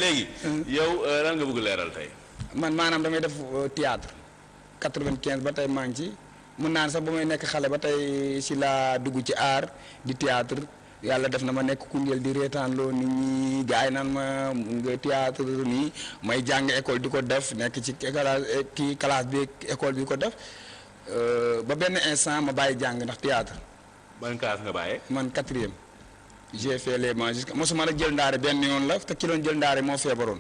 léegi. yow lan nga bëgg leeral tey. man maanaam damay def théâtre 95 ba tey maa ngi ci mun naan sax ba may nekk xale ba tey si laa dugg ci art di théâtre yàlla def na ma nekk Koungheul di reetaanloo nit ñi gars yi naan ma nga théâtre nii may jàng école di ko def nekk ci classe bi école bi ko def ba benn instant ma bàyyi jàng ndax théâtre. ban classe nga bàyyee. man 4e j'ai fait les bancs jusqu'à mosuma la jël ndaare benn yoon la te ki doon jël ndaare moo feebaroon.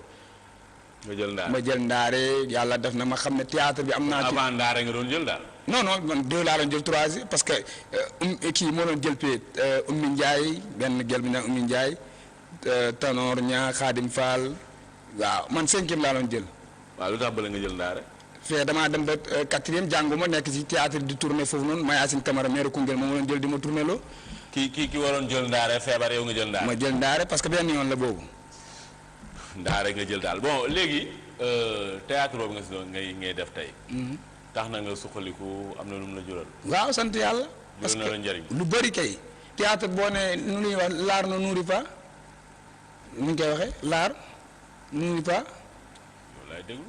nga jël ndaare ma jël ndaare yàlla def na ma xam ne théâtre bi am naa ci avant ndaare nga doon jël daal. non man 2 laa doon jël 3 parce que kii moo doon jël pee Oumy Ndiaye benn gel bi nag Oumy Ndiaye Tanor Ñaa Xaadim Fall waaw man 5e laa doon jël. waaw lu tax bële nga jël ndaare. fee damaa dem ba 4e jànguma nekk ci théâtre di tourner foofu noonu may Yacine Camara maire Koungheul moom ma doon jël di ma tourner loo. ki waroon jël ndaare feebar yow nga jël ndaare. ma jël ndaare parce que benn yoon la boobu. ndaare nga jël daal bon léegi théâtre boobu nga si doon ngay def tey. tax na nga suqaliku am na lu mu la jural. waaw sant yàlla. parce jural na la njëriñ. lu bëri kay. théâtre boo ne nu ñuy wax l'art ne nourrit pas nu ñu koy waxee l'art nourrit pas. yow laay déglu.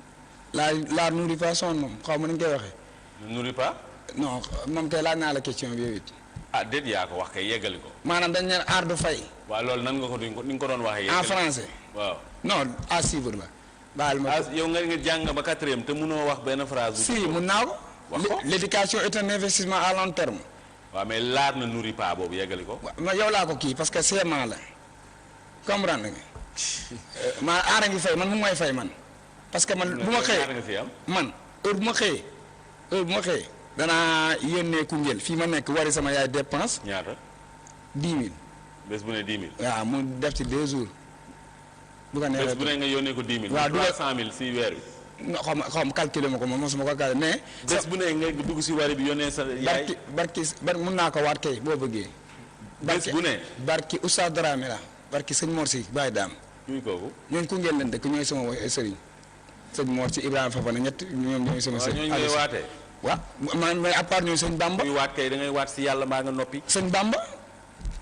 l'art nourrit pas son moom xaw ma nu ñu koy waxee. ne nourrit pas. non moom kay laaj naa la question bi yow it. ah déet yaa ko wax kay yeggali ko. maanaam dañ ne art du fay. waaw loolu nan nga ko ni nga ko doon waxee. en français. waaw non à suivre la. baal ma ko yow nga jàng ba 4e te mënoo wax benn phrase. si mun naa ko. wax ko l'éducation est un investissement à long terme. waaw mais l'art ne nourrit pas boobu yeggali ko. ma yow laa ko kii parce que serment la comprendre nga maa aara ngi fay man mu may fay man. parce que man bu ma xëyee man heure bu ma xëyee danaa yónnee Koungheul fii ma nekk wari sama yaay dépense. ñaata. 10 000. bés bu ne 10 000. waaw mu def ci 2 jours. bu ko neexee bés bu ne nga yónnee ko 10 000. waaw 300 000 si weer wi. non xaw ma calculer ma ko moom mosuma ko calculer mais. bés bu ne nga dugg si wari bi yónnee sa yaay. barki mun naa ko waat kay boo bëggee. bés bu ne. barki Oustaz Dramé la barki sëñ Mor si Baye Dame. kuy kooku. ñooñu Koungheul leen dëkk ñooy sama sëriñ sëñ Mor si Ibrahima Fafana ñett ñoom ñooy sama sëriñ. waaw ñooñu ngay waatee. waaw man mais à part ñooy sëñ Bamba. kuy waat kay da ngay waat si yàlla mbaa nga noppi. sëñ Bamba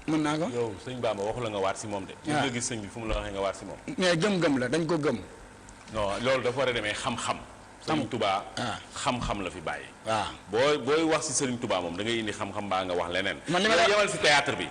mën naa ko. yow sëñ Bamba waxu la nga waat si moom de. waaw nga gis sëñ bi fu mu la waxee nga waat si moom. mais gëm-gëm la dañ ko gëm. non loolu dafa war a demee xam-xam. Sëriñ Touba xam-xam la fi bàyyi. waaw booy wax si Sëriñ Touba moom da ngay indi xam-xam mbaa nga wax leneen. man li ma la yemal si théâtre bi.